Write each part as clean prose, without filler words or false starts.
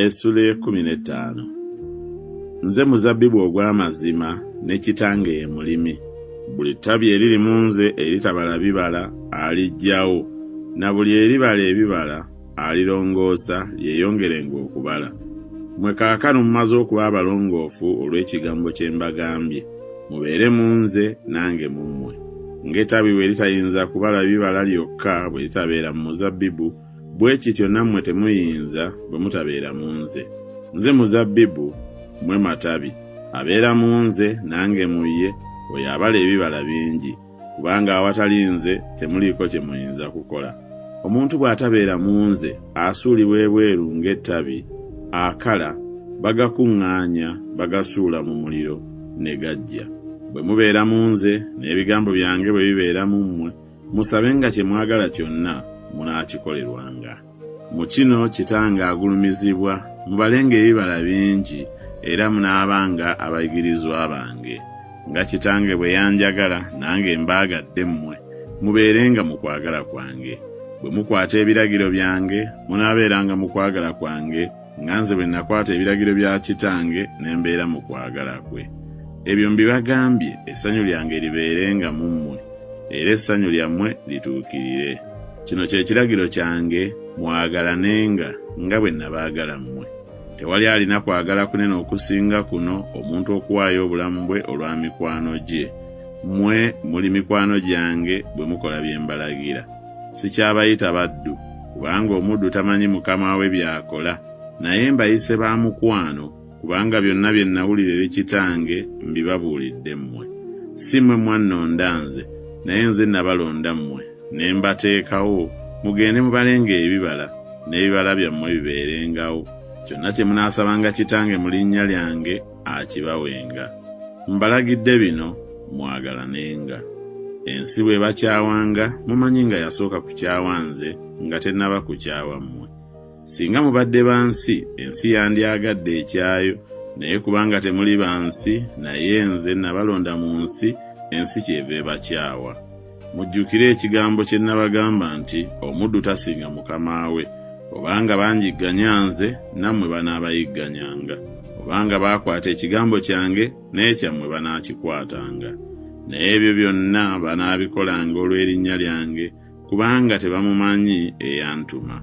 Essula ey'ekkumi n'ettaano. Nze muzabbibu ogw'amazima, ne Kitange ye mulimi. Buli ttabi eriri mu nze eritabala bibala aliggyawo, na buli eribala ebibala alirongoosa lyeyongerenga okubala. Mmwe kaakano mumaze okuba abalongoofu olw'ekigambo kye mbagambye. Mubeere mu nze, nange mu mmwe. Ng'ettabi bwe litayinza kubala bibala lyokka bwe litabeera mu muzabbibu, Bwe kityo nammwe temuyinza bwe mutabeera mu nze. Nze muzabbibu, mmwe matabi. Abeera mu nze, nange mu ye, oyo abala ebibala bingi, kubanga awatali nze temuliiko kye muyinza kukola. Omuntu bw'atabeera mu nze, asuulibwa ebweru ng'ettabi, akala, bagakuŋŋaanya, bagasuula mu muliro, ne gaggya. Bwe mubeera mu nze, n'ebigambo byange bwe bibeera mu mmwe, Musabenga kye mwagala kyonna, munaakikolerwanga. Mu kino Kitange agulumizibwa, mubalenga ebibala bingi, era munaabanga abayigirizwa bange. Nga Kitange bwe yanjagala, nange mbaagadde mmwe, mubeerenga mu kwagala kwange. Bwe mukwata ebiragiro byange, munaabeeranga mu kwagala kwange, nga nze bwe nakwata ebiragiro bya Kitange ne mbeera mu kwagala kwe. Ebyo mbibagambye essanyu lyange libeerenga mu mmwe, era essanyu lyammwe lituukirire. Kino kye kiragiro kyange, mwagalanenga nga bwe nabaagala mmwe. Tewali alina kwagala kunene okusinga kuno, omuntu okuwaayo obulamu bwe olwa mikwano gye. Mmwe muli mikwano gyange bwe mukola bye mbalagira. Sikyabayita baddu, kubanga omuddu tamanyi mukama we by'akola, naye mbayise ba mukwano, kubanga byonna bye nnawulira eri Kitange mbibabuulidde mmwe. Si mmwe mwannonda nze, naye nze nabalonda mmwe, ne mbateekawo, mugende mubalenga ebibala, n'ebibala byammwe bibeerengawo. Kyonna kye munaasabanga Kitange mu linnya lyange, akibawenga. Mbalagidde bino, mwagalanenga. Ensi bw'ebakyawanga, mumanyi nga yasooka kukyawa nze nga tennaba kukyawa mmwe. Singa mubadde ba nsi, ensi yandyagadde ekyayo, naye kubanga temuli ba nsi, naye nze nabalonda mu nsi, ensi kyeva ebakyawa. Mujjukire ekigambo kye nabagamba nti, Omuddu tasinga mukama we. Obanga banjigganya nze, nammwe banaabayigganyanga. Obanga baakwata ekigambo kyange, n'ekyammwe banaakikwatanga. Naye ebyo byonna banaabikolanga olw'erinnya lyange, kubanga tebamumanyi eyantuma.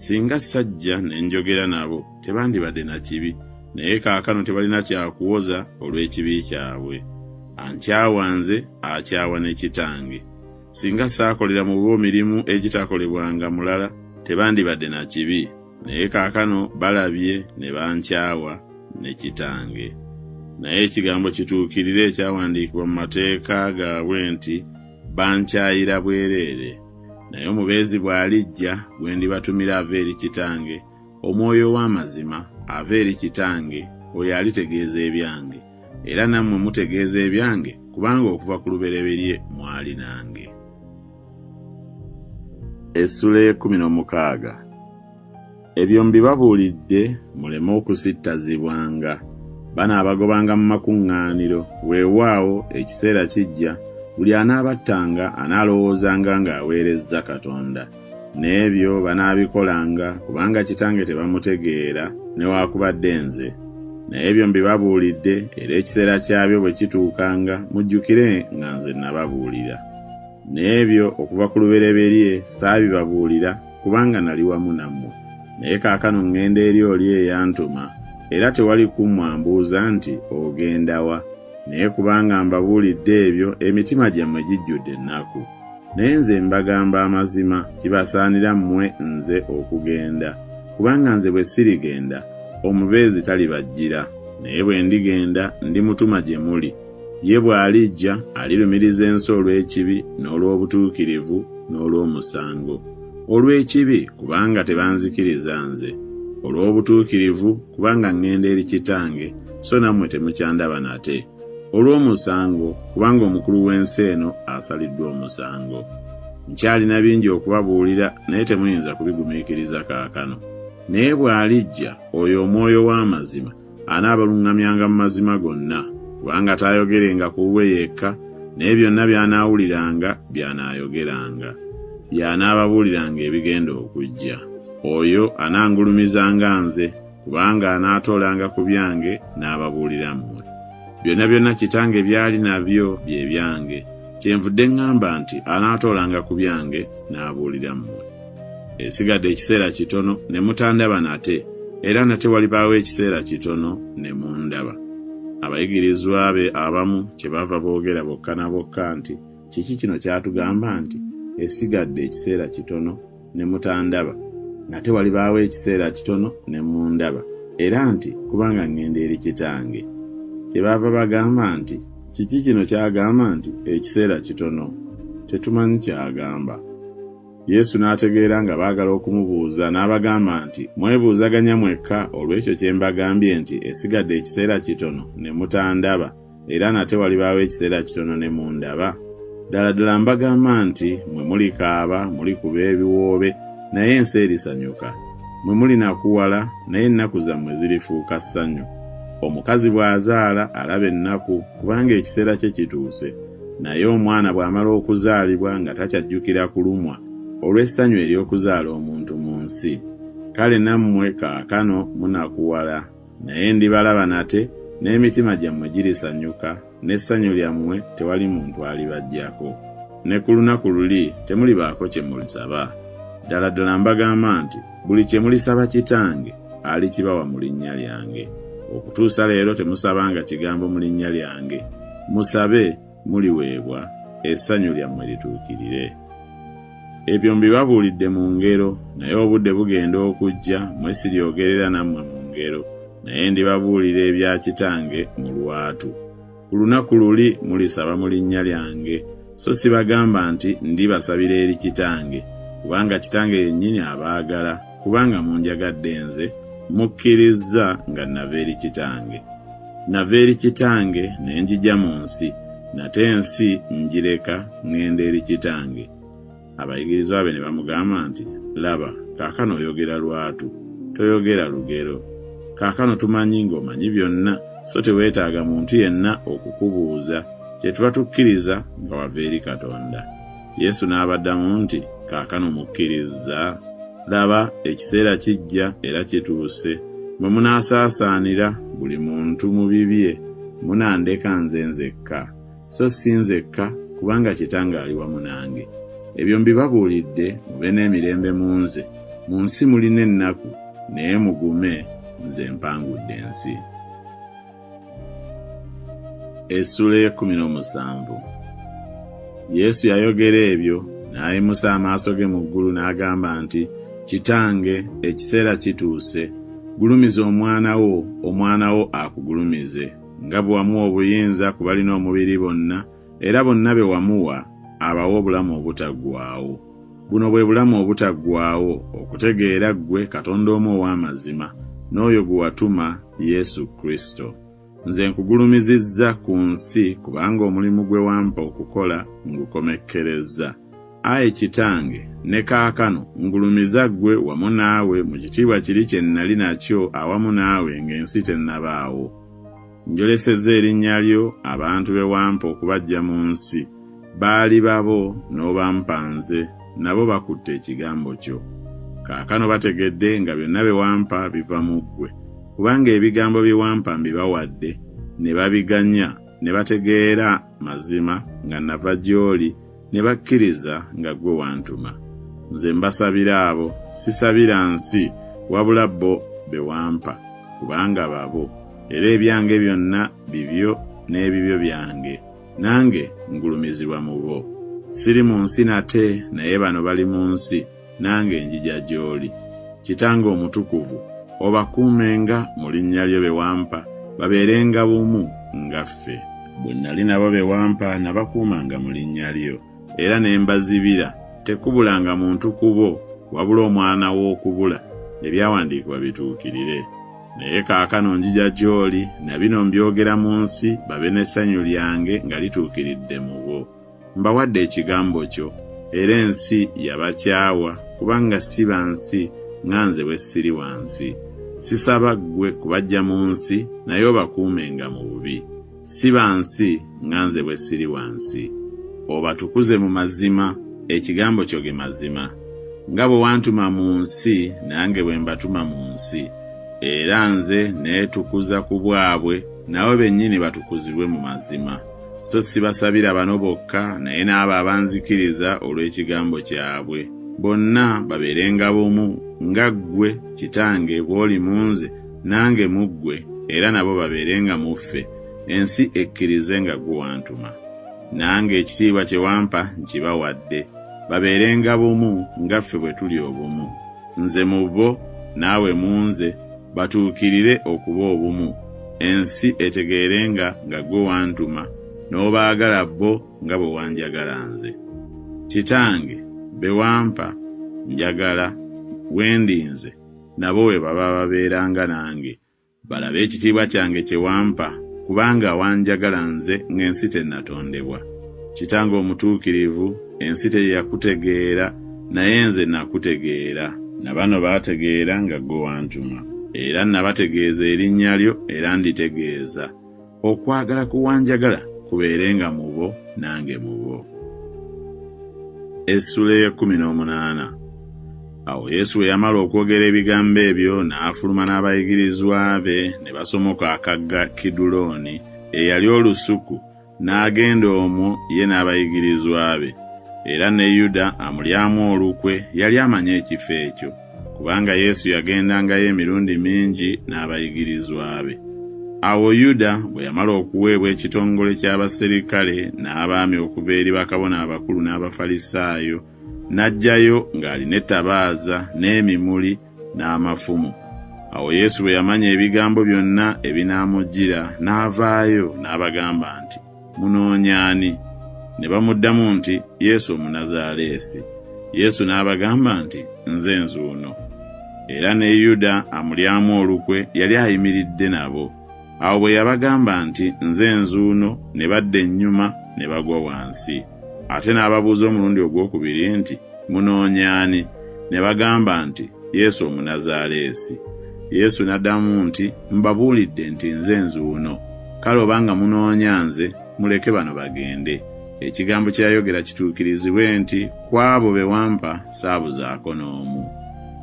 Singa sajja ne njogera nabo, tebandibadde na kibi, naye kaakano tebalina kya kuwoza olw'ekibi kyabwe. Ankyawa nze, akyawa ne Kitange. Singa saakolera mu bo mirimu egitakolebwanga mulala, tebandibadde na kibi, naye kaakano balabye ne bankyawa ne Kitange. Naye ekigambo kituukirire ekyawandiikibwa mu mateeka gaabwe nti, Bankyayira bwereere. Naye Omubeezi bw'alijja, gwe ndibatumira ava eri Kitange, Omwoyo ow'amazima, ava eri Kitange, oyo alitegeeza ebyange. Era nammwe mutegeeza ebyange, kubanga okuva ku lubereberye mwali nange. Essula ey'ekkumi n'omukaaga. Ebyo mbibabuulidde muleme okusittazibwanga. Banaabagobanga mu makuŋŋaaniro, weewaawo, ekiseera kijja, buli anaabattanga anaalowoozanga ng'aweerezza Katonda. N'ebyo banaabikolanga kubanga Kitange tebamutegeera newaakubadde nze. Naye ebyo mbibabuulidde, era ekiseera kyabyo bwe kituukanga, mujjukire nga nze nababuulira. N'ebyo okuva ku lubereberye saabibabuulira kubanga nali wamu nammwe. Naye kaakano ŋŋenda eri oli eyantuma, era tewali ku mmwe ambuuza nti, Ogenda wa? Naye kubanga mbabuulidde ebyo, emitima gyammwe gijjudde ennaku. Naye nze mbagamba amazima, kibasaanira mmwe nze okugenda, kubanga nze bwe sirigenda, Omubeezi talibajjira, naye bwe ndigenda, ndimutuma gye muli. Ye bw'alijja, alirumiriza ensi olw'ekibi, n'olw'obutuukirivu, n'olw'omusango. Olw'ekibi, kubanga tebanzikiriza nze. Olw'obutuukirivu, kubanga ŋŋenda eri Kitange, so nammwe temukyandaba nate. Olw'omusango, kubanga omukulu w'ensi eno asaliddwa omusango. Nkyalina bingi okubabuulira, naye temuyinza kubigumiikiriza kaakano. Naye bw'alijja, oyo Omwoyo w'amazima, anaabaluŋŋamyanga mu mazima gonna, kubanga taayogerenga ku bubwe yekka, naye byonna by'anaawuliranga by'anaayogeranga. Y'anaababuuliranga ebigenda okujja. Oyo anangulumizanga nze, kubanga anaatoolanga ku byange n'ababuulira mmwe. Byonna byonna Kitange by'ali nabyo bye byange, kyenvudde ŋŋamba nti anaatoolanga ku byange n'abuulira mmwe. Esigadde ekiseera kitono ne mutandaba nate, era nate walibaawo ekiseera kitono ne mundaba. Abayigirizwa be abamu kyebaava boogera bokka na bokka nti, Kiki kino ky'atugamba nti, Esigadde ekiseera kitono ne mutandaba, nate walibaawo ekiseera kitono ne mundaba, era nti, Kubanga ŋŋenda eri Kitange? Kyebaava bagamba nti, Kiki kino ky'agamba nti, Ekiseera kitono? Tetumanyi ky'agamba. Yesu n'ategeera nga baagala okumubuuza, n'abagamba nti, Mwebuuzaganya mwekka olw'ekyo kye mbagambye nti, Esigadde ekiseera kitono ne mutandaba, era nate walibaawo ekiseera kitono ne mundaba? Ddala ddala mbagamba nti, Mmwe mulikaaba, mulikuba ebiwoobe, naye ensi erisanyuka. Mmwe mulinakuwala, naye ennaku zammwe zirifuuka ssanyu. Omukazi bw'azaala alaba ennaku, kubanga ekiseera kye kituuse, naye omwana bw'amala okuzaalibwa nga takyajjukira kulumwa olw'essanyu ery'okuzaala omuntu mu nsi. Kale nammwe kaakano munakuwala, naye ndibalaba nate, n'emitima gyammwe girisanyuka, n'essanyu lyammwe tewali muntu alibaggyako. Ne ku lunaku luli temulibaako kye mulisaba. Ddala ddala mbagamba nti, Buli kye mulisaba Kitange, alikibawa mu linnya lyange. Okutuusa leero temusabanga kigambo mu linnya lyange. Musabe, muliweebwa, essanyu lyammwe lituukirire. Ebyo mbibabuulidde mu ngero, naye obudde bugenda okujja mwe siryogerera nammwe mu ngero, naye ndibabuulira ebya Kitange mu lwatu. Ku lunaku luli mulisaba mu linnya lyange, so sibagamba nti ndibasabira eri Kitange, kubanga Kitange yennyini abaagala, kubanga munjagadde nze, mukkirizza nga nava eri Kitange. Nava eri Kitange ne njija mu nsi, nate ensi ngireka ŋŋenda eri Kitange. Abayigirizwa be ne bamugamba nti, Laba, kaakano oyogera lwatu, toyogera lugero. Kaakano tumanyi ng'omanyi byonna, so teweetaaga muntu yenna okukubuuza, kyetuva tukkiriza nga wava eri Katonda. Yesu n'abaddamu nti, Kaakano mukkirizza? Laba, ekiseera kijja era kituuse, mwe munaasaasaanira, buli muntu mu bibye, munandeka nze nzekka. So si nzekka, kubanga Kitange ali wamu nange. Ebyo mbibabuulidde mube n'emirembe mu nze. Mu nsi mulina ennaku, naye mugume, nze mpangudde ensi. Essuula ey'ekkumi n'omusanvu. Yesu yayogera ebyo, n'ayimusa amaaso ge mu ggulu n'agamba nti, Kitange, ekiseera kituuse, gulumiza Omwana wo, Omwana wo akugulumize. Nga bwe wamuwa obuyinza ku balina omubiri bonna, era bonna be wamuwa abawe obulamu obutaggwaawo. Buno bwe bulamu obutaggwaawo, okutegeera ggwe Katonda omu ow'amazima, n'oyo gwe watuma, Yesu Kristo. Nze nkugulumizizza ku nsi kubanga omulimu gwe wampa okukola ngukomekkerezza. Ayi Kitange, ne kaakano ngulumiza ggwe wamu naawe mu kitiibwa kiri kye nnali nakyo awamu naawe ng'ensi tennabaawo. Njolesezza erinnya lyo abantu be wampa okubaggya mu nsi. Baali babo, n'obampa nze, nabo bakutte ekigambo kyo. Kaakano bategedde nga byonna bye wampa biva mu ggwe, kubanga ebigambo bye wampa mbibawadde, ne babiganya, ne bategeera mazima nga nava gy'oli, ne bakkiriza nga ggwe wantuma. Nze mbasabira abo, sisabira nsi, wabula bo be wampa, kubanga babo, era ebyange byonna bibyo n'ebibyo byange, nange ngulumizibwa mu bo. Siri mu nsi nate, naye bano bali mu nsi, nange njija gy'oli. Kitange Omutukuvu, obakuumenga mu linnya lyo be wampa, babeerenga bumu nga ffe. Bwe nnali nabo be wampa nabakuumanga mu linnya lyo, era ne mbazibira, tekubulanga muntu ku bo wabula omwana w'okubula, ebyawandiikibwa bituukirire. Naye kaakano njija gy'oli, na bino mbyogera mu nsi, babe n'essanyu lyange nga lituukiridde mu bo. Mbawadde ekigambo kyo, era ensi yabakyawa, kubanga si ba nsi, nga nze bwe siri wa nsi. Sisaba ggwe kubaggya mu nsi, naye obakuumenga mu bubi. Si ba nsi, nga nze bwe siri wa nsi. Obatukuze mu mazima, ekigambo kyo ge mazima. Nga bwe wantuma mu nsi, nange bwe mbatuma mu nsi. Era nze neetukuza ku bwabwe, nabo bennyini batukuzibwe mu mazima. So sibasabira bano bokka, naye n'abo abanzikiriza olw'ekigambo kyabwe, bonna babeerenga bumu, nga ggwe, Kitange, bw'oli mu nze, nange mu ggwe, era nabo babeerenga mu ffe, ensi ekkirize nga ggwe wantuma. Nange ekitiibwa kye wampa nkibawadde, babeerenga bumu nga ffe bwe tuli obumu, nze mu bo, naawe mu nze, batuukirire okuba obumu, ensi etegeerenga nga ggwe wantuma, n'obaagala bo nga bwe wanjagala nze. Kitange, be wampa, njagala, we ndi nze, nabo we baba babeeranga nange, balabe ekitiibwa kyange kye wampa, kubanga wanjagala nze ng'ensi tennatondebwa. Kitange omutuukirivu, ensi teyakutegeera, naye nze nakutegeera, na bano baategeera nga ggwe wantuma. Era nabategeeza erinnya lyo era nditegeeza, okwagala kwe wanjagala kubeerenga mu bo nange mu bo. Essula ey'ekkumi n'omunaana. Awo Yesu bwe yamala okwogera ebigambo ebyo, n'afuluma n'abayigirizwa be ne basomoka akagga Kidulooni, eyali olusuku, n'agenda omwo ye n'abayigirizwa be. Era ne Yuda amulyamu olukwe yali amanyi ekifo ekyo, kubanga Yesu yagendangayo emirundi mingi n'abayigirizwa be. Awo Yuda bwe yamala okuweebwa ekitongole ky'abaserikale n'abaami okuva eri bakabona abakulu n'Abafalisaayo, n'ajjayo ng'alina ettabaaza n'emimuli n'amafumu. Awo Yesu bwe yamanya ebigambo byonna ebinaamujjira, n'avaayo n'abagamba nti, Munoonya ani? Ne bamuddamu nti, Yesu Omunazaaleesi. Yesu n'abagamba nti, Nze nzuuno. Era ne Yuda amulyamu olukwe yali ayimiridde nabo. Awo bwe yabagamba nti, Nze nzuuno, ne badda ennyuma ne bagwa wansi. Ate n'ababuuza omulundi ogw'okubiri nti, Munoonya ani? Ne bagamba nti, Yesu Omunazaaleesi. Yesu n'addamu nti, Mbabuulidde nti nze nzuuno. Kale obanga munoonya nze, muleke bano bagende. Ekigambo kye yayogera kituukirizibwe nti, Ku abo be wampa saabuzaako n'omu.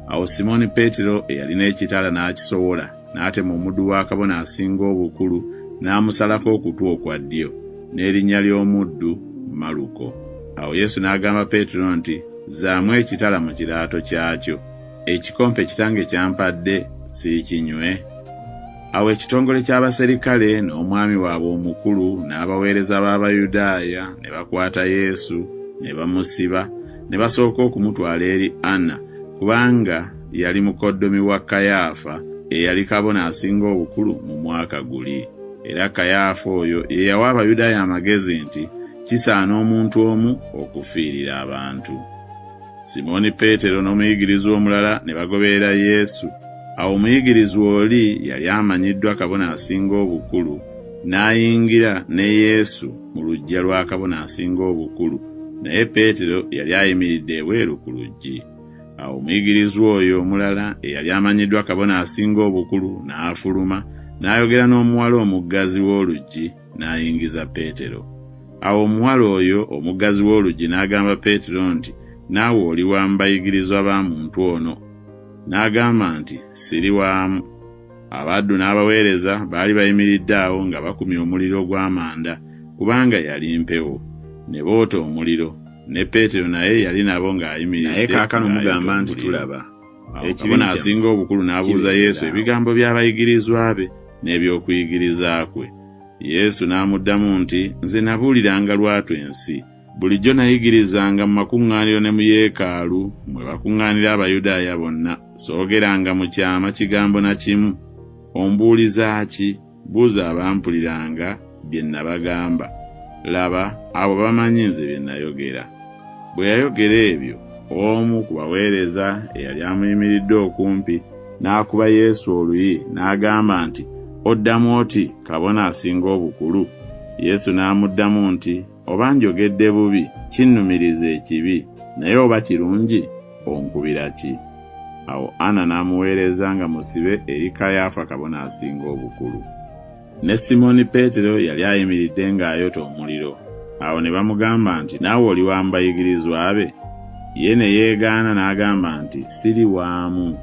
Awo Simooni Peetero eyalina ekitala n'akisowola, n'atema omuddu wa kabona asinga obukulu, n'amusalako okutu okwa ddyo. N'erinnya ly'omuddu Maluko. Awo Yesu n'agamba Peetero nti, Zzaamu ekitala mu kiraato kyakyo. Ekikompe Kitange ky'ampadde siikinywe? Awo ekitongole ky'abaserikale n'omwami waabwe omukulu n'abaweereza b'Abayudaaya ne bakwata Yesu ne bamusiba, ne basooka okumutwala eri Ana, kubanga yali mukoddomi wa Kayaafa eyali kabona asinga obukulu mu mwaka guli. Era Kayaafa oyo ye yawa Abayudaaya amagezi nti kisaana omuntu omu okufiirira abantu. Simooni Peetero n'omuyigirizwa omulala ne bagoberera Yesu. Awo omuyigirizwa oli yali amanyiddwa kabona asinga obukulu, n'ayingira ne Yesu mu luggya lwa kabona asinga obukulu, naye Peetero yali ayimiridde ebweru ku luggi. Awo omuyigirizwa oyo omulala eyali amanyiddwa kabona asinga obukulu n'afuluma, n'ayogera n'omuwala omuggazi w'oluggi, n'ayingiza Peetero. Awo omuwala oyo omuggazi w'oluggi n'agamba Peetero nti, Naawe oli wa mu bayigirizwa ba muntu ono? N'agamba nti, Siri waamu. Abaddu n'abaweereza baali bayimiridde awo nga bakumye omuliro gw'amanda, kubanga yali mpewo. Ne boota omuliro, ne Peetero naye yali nabo ng'ayimiridde. Naye kaakano ng'ayota mugamba nti, omuliro. Tulaba. Awo Ekibi kabona asinga kyammwe obukulu n'abuuza Yesu kibeerera awo. ebigambo by'abayigirizwa be n'eby'okuyigiriza kwe. Yesu n'amuddamu nti, Nze nabuuliranga lwatu ensi. Bulijjo nayigirizanga mu makuŋŋaaniro ne mu yeekaalu, mwe bakuŋŋaanira Abayudaaya bonna, soogeranga mu kyama kigambo na kimu. Ombuuliza ki? Buuza abampuliranga bye nabagamba. Laba, abo bamanyi nze bye nayogera. Bwe yayogera ebyo, omu ku baweereza eyali amuyimiridde okumpi n'akuba Yesu oluyi n'agamba nti, Oddamu oti kabona asinga obukulu? Yesu n'amuddamu nti, Oba njogedde bubi, kinnumirize ekibi, naye oba kirungi, onkubira ki? Awo Ana n'amuweereza nga musibe eri Kayaafa kabona asinga obukulu. Ne Simooni Peetero yali ayimiridde ng'ayota omuliro. Awo ne bamugamba nti, Naawe oli wa mu bayigirizwa be? Ye ne yeegaana n'agamba nti, Siri waamu.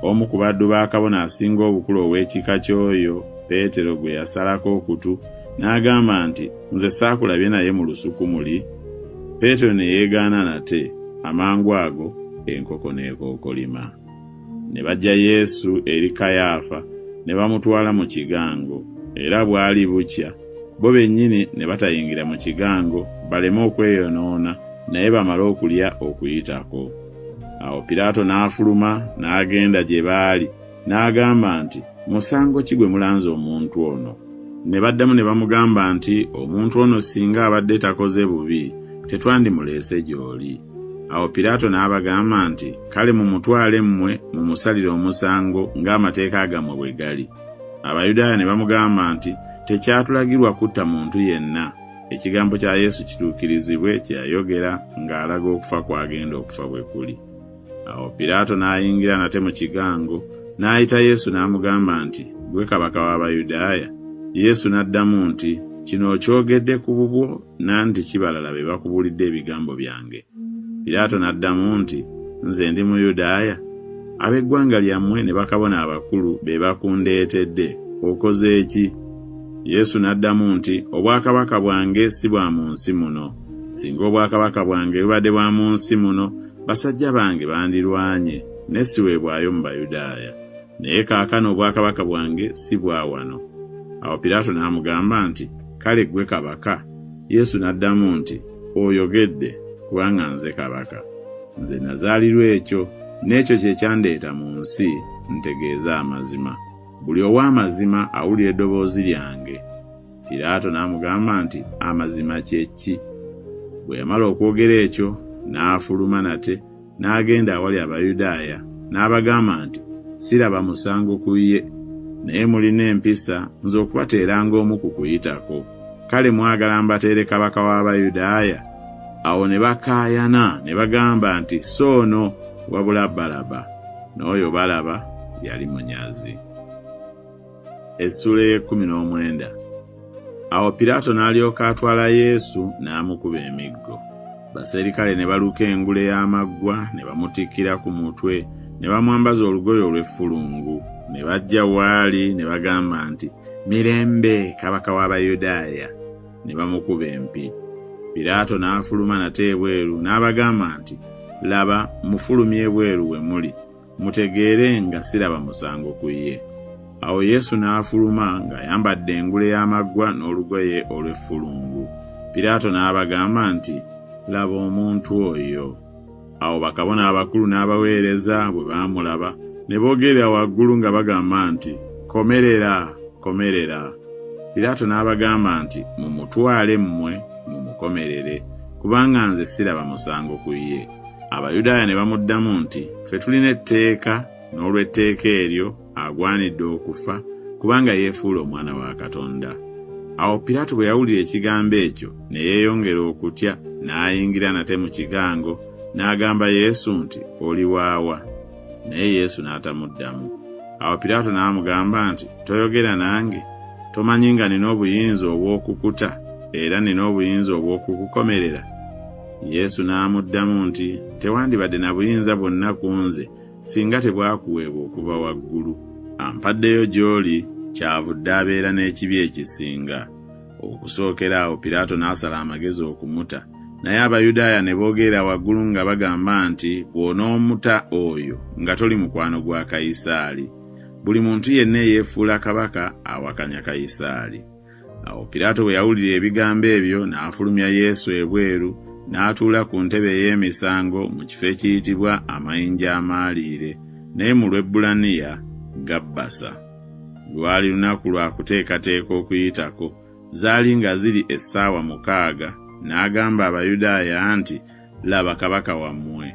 Omu ku baddu ba kabona asinga obukulu ow'ekika ky'oyo Peetero gwe yasalako okutu, n'agamba nti, Nze saakulabye naye mu lusuku muli? Peetero ne yeegaana nate, amangu ago enkoko n'ekookolima. Ne baggya Yesu eri Kayaafa ne bamutwala mu kigango. Era bwali bukya, bo bennyini ne batayingira mu kigango baleme okweyonoona naye bamale okulya Okuyitako. Awo Piraato n'afuluma n'agenda gye baali n'agamba nti, Musango ki gwe mulanze omuntu ono? Ne baddamu ne bamugamba nti, Omuntu ono singa abadde takoze bubi, tetwandimuleese gy'oli. Awo Piraato n'abagamba nti, Kale mumutwale mmwe mumusalire omusango ng'amateeka gammwe bwe gali. Abayudaaya ne bamugamba nti, Tekyatulagirwa kutta muntu yenna, ekigambo kya Yesu kituukirizibwe kye yayogera ng'alaga okufa kw'agenda okufa bwe kuli. Awo Piraato n'ayingira nate mu kigango, n'ayita Yesu n'amugamba nti, Ggwe kabaka w'Abayudaaya? Yesu n'addamu nti, Kino okyogedde ku bubwo nanti ki balala be bakubuulidde ebigambo byange? Piraato n'addamu nti, Nze ndi Muyudaaya? Ab'eggwanga lyammwe ne bakabona abakulu be bakundeetedde. Okoze ki? Yesu n'addamu nti, Obwakabaka bwange si bwa mu nsi muno. Singa obwakabaka bwange bubadde bwa mu nsi muno, basajja bange bandirwanye, ne siweebwayo mu Bayudaaya. Naye kaakano obwakabaka bwange si bwa wano. Awo Piraato n'amugamba nti, Kale ggwe kabaka? Yesu n'addamu nti, Oyogedde, kubanga nze kabaka. Nze nazaalirwa ekyo, n'ekyo kye kyandeeta mu nsi, ntegeeze amazima. Buli ow'amazima awulira eddoboozi lyange. Piraato n'amugamba nti, Amazima kye ki? Bwe yamala okwogera ekyo, n'afuluma nate, n'agenda awali Abayudaaya, n'abagamba nti, Siraba musango ku ye. Naye mulina empisa nze okubateeranga omu ku Kuyitako. Kale mwagala mbateere kabaka w'Abayudaaya? Awo ne bakaayana ne bagamba nti, Si ono, wabula Balaba. N'oyo Balaba yali munyazi. Essuula ey'ekkumi n'omwenda. Awo Piraato n'alyoka atwala Yesu n'amukuba emiggo. Baserikale ne baluka engule y'amaggwa ne bamutikkira ku mutwe ne bamwambaza olugoye olw'effulungu. Ne bajja w'ali ne bagamba nti, Mirembe, Kabaka w'Abayudaaya! Ne bamukuba empi. Piraato n'afuluma nate ebweru n'abagamba nti, Laba, mmufulumya ebweru we muli, mutegeere nga siraba musango ku ye. Awo Yesu n'afuluma ng'ayambadde engule y'amaggwa n'olugoye olw'effulungu. Piraato n'abagamba nti, Laba omuntu oyo! Awo bakabona abakulu n'abaweereza bwe baamulaba, ne boogerera waggulu nga bagamba nti, Komerera! Komerera! Piraato n'abagamba nti, Mumutwale mmwe mumukomerere, kubanga nze siraba musango ku ye. Abayudaaya ne bamuddamu nti, Ffe tulina etteeka, n'olw'etteeka eryo agwanidde okufa, kubanga yeefuula Omwana wa Katonda. Awo Piraato bwe yawulira ekigambo ekyo, ne yeeyongera okutya, n'ayingira nate mu kigango, n'agamba Yesu nti, Oli waawa? Naye Yesu n'atamuddamu. Awo Piraato n'amugamba nti, Toyogera nange? Tomanyi nga nina obuyinza obw'okukuta era nina obuyinza obw'okukukomerera? Yesu n'amuddamu nti, Tewandibadde na buyinza bwonna ku nze singa tebwakuweebwa okuva waggulu. Ampaddeyo gy'oli kyavudde abeera n'ekibi ekisinga. Okusookera awo Piraato n'asala amagezi okumuta, naye Abayudaaya ne boogerera waggulu nga bagamba nti, Bw'onoomuta oyo, nga toli mukwano gwa Kayisaali. Buli muntu yenna eyeefuula kabaka awakanya Kayisaali. Awo Piraato bwe yawulira ebigambo ebyo n'afulumya Yesu ebweru n'atuula ku ntebe ey'emisango mu kifo ekiyitibwa Amayinja Amaaliire, naye mu Lwebbulaniya Gabbasa. Lwali lunaku lwa kuteekateeka Okuyitako, zaali nga ziri essaawa mukaaga, n'agamba Abayudaaya nti, Laba kabaka wammwe!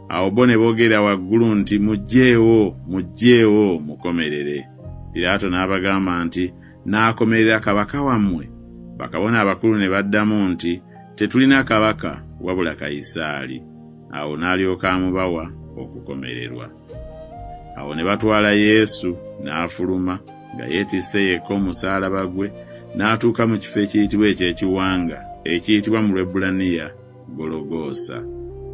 Awo bo ne boogera waggulu nti, Muggyeewo! Muggyeewo! Mukomerere! Piraato n'abagamba nti, Naakomerera kabaka wammwe? Bakabona abakulu ne baddamu nti, Tetulina kabaka wabula Kayisaali. Awo n'alyoka amubawa okukomererwa. Awo ne batwala Yesu, n'afuluma nga yeetisse yekka omusaalaba gwe, n'atuuka mu kifo ekiyitibwa eky'Ekiwanga, ekiyitibwa mu Lwebbulaniya Gologoosa.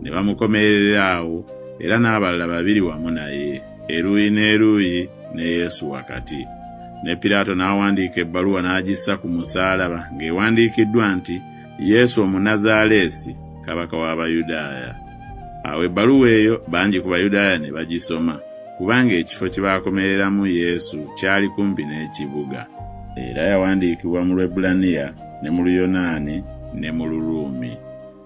Ne bamukomererera awo, era n'abalala babiri wamu naye. eruuyi n'eruuyi, ne Yesu wakati. Ne Piraato n'awandiika ebbaluwa n'agissa ku musaalaba ng'ewandiikiddwa nti, Yesu Omunnazaaleesi, Kabaka w'Abayudaaya. Awo ebbaluwa eyo bangi ku Bayudaaya ne bagisoma, kubanga ekifo kye baakomereramu Yesu kyali kumpi n'ekibuga. Era yawandiikibwa mu Lwebbulaniya ne mu Luyonaani ne mu Luruumi.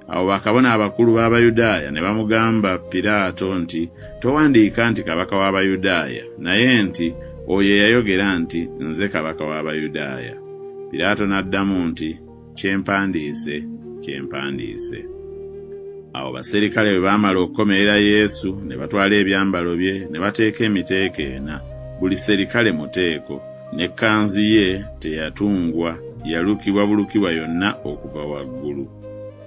Awo bakabona abakulu b'Abayudaaya ne bamugamba Piraato nti, Towandiika nti Kabaka w'Abayudaaya, naye nti, Oyo eyayogera nti, Nze Kabaka w'Abayudaaya. Piraato n'addamu nti, Kye mpandiise, kye mpandiise. Awo baserikale bwe baamala okukomerera Yesu, ne batwala ebyambalo bye ne bateeka emiteeko ena, buli serikale muteeko, n'ekkanzu ye teyatungwa, yalukibwa bulukibwa yonna okuva waggulu.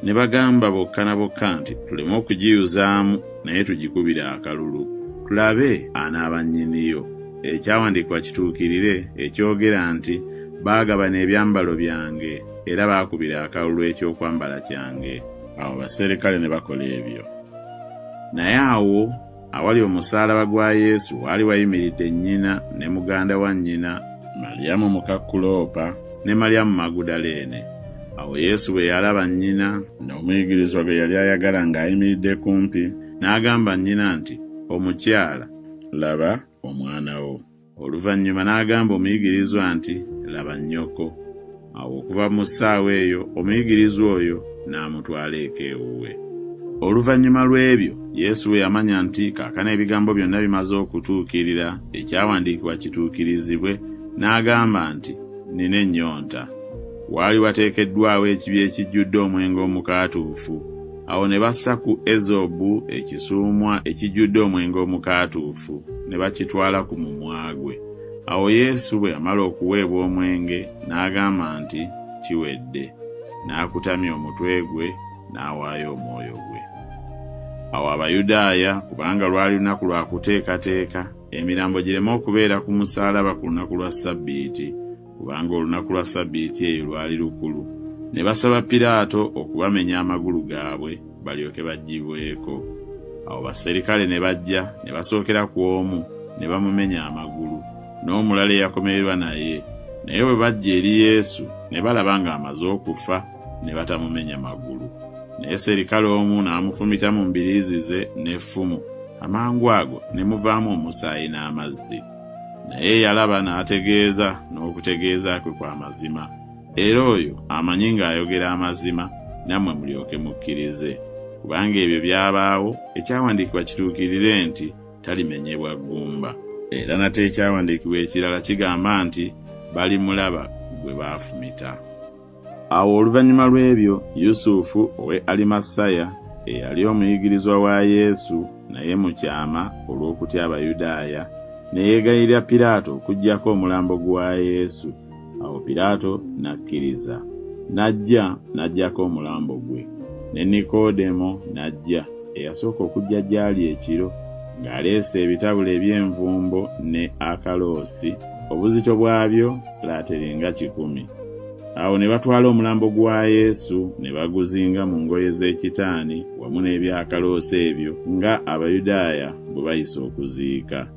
Ne bagamba bokka na bokka nti, Tuleme okugiyuzaamu, naye tugikubire akalulu, tulabe anaaba nnyiniyo. Ekyawandiikibwa kituukirire, ekyogera nti, Baagabana ebyambalo byange, era baakubira akalulu ekyokwambala kyange. Awo baserikale ne bakola ebyo. Naye awo awali omusaalaba gwa Yesu waali wayimiridde nnyina ne muganda wa nnyina, Malyamu muka Kuloopa, ne Malyamu Magudaleene. Awo Yesu bwe yalaba nnyina, n'omuyigirizwa gwe yali ayagala ng'ayimiridde kumpi, n'agamba nnyina nti, Omukyala, laba omwana wo. Oluvannyuma n'agamba omuyigirizwa nti, Laba nnyoko. Awo okuva mu ssaawa eyo omuyigirizwa oyo n'amutwala eka ewuwe. Oluvannyuma lw'ebyo, Yesu bwe yamanya nti kaakano ebigambo byonna bimaze okutuukirira, ekyawandiikibwa kituukirizibwe, n'agamba nti, Nnina ennyonta. Waali wateekeddwawo ekibya ekijjudde omwenge omukaatuufu. Awo ne bassa ku ezobu ekisuumwa ekijjudde omwenge omukaatuufu, ne bakitwala ku mumwa gwe. Awo Yesu bwe yamala okuweebwa omwenge, n'agamba nti, Kiwedde. N'akutamya omutwe gwe, n'awaayo omwoyo gwe. Awo Abayudaaya, kubanga lwali lunaku lwa kuteekateeka, emirambo gireme okubeera ku musaalaba ku lunaku lwa Ssabbiiti, kubanga olunaku lwa Ssabbiiti eyo lwali lukulu, ne basaba Piraato okubamenya amagulu gaabwe balyoke baggyibweko. Awo baserikale ne bajja ne basookera ku omu ne bamumenya amagulu, n'omulala eyakomererwa naye. Naye bwe bajja eri Yesu ne balaba ng'amaze okufa, ne batamumenya magulu. Naye serikale omu n'amufumita mu mbiriizi ze n'effumu, amangu ago ne muvaamu omusaayi n'amazzi. Naye eyalaba n'ategeeza, n'okutegeeza kwe kwa mazima, era oyo amanyi ng'ayogera amazima, nammwe mulyoke mukkirize. Kubanga ebyo byabaawo, ekyawandiikibwa kituukirire nti, Talimenyebwa ggumba. Era nate ekyawandiikibwa ekirala kigamba nti, Balimulaba gwe baafumita. Awo oluvannyuma lw'ebyo, Yusufu ow'e Alimasaya, eyali omuyigirizwa wa Yesu, naye mu kyama olw'okutya Abayudaaya, ne yeegayirira Piraato okuggyako omulambo gwa Yesu. Awo Piraato n'akkiriza. N'ajja n'aggyako omulambo gwe. Ne Nikoodemo n'ajja, eyasooka okujja gy'ali ekiro, ng'aleese ebitabule eby'envumbo ne akaloosi, obuzito bwabyo laateri nga kikumi. Awo ne batwala omulambo gwa Yesu ne baguzinga mu ngoye z'ekitaani wamu n'ebyakaloosa ebyo nga Abayudaaya bwe bayisa okuziika.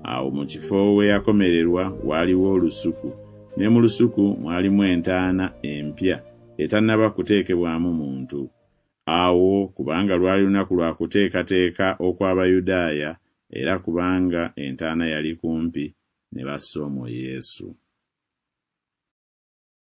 Awo mu kifo we yakomererwa waaliwo olusuku, ne mu lusuku mwalimu entaana empya etannaba kuteekebwamu muntu. Awo kubanga lwali lunaku lwa kuteekateeka okw'Abayudaaya, era kubanga entaana yali kumpi, ne bassa omwo Yesu.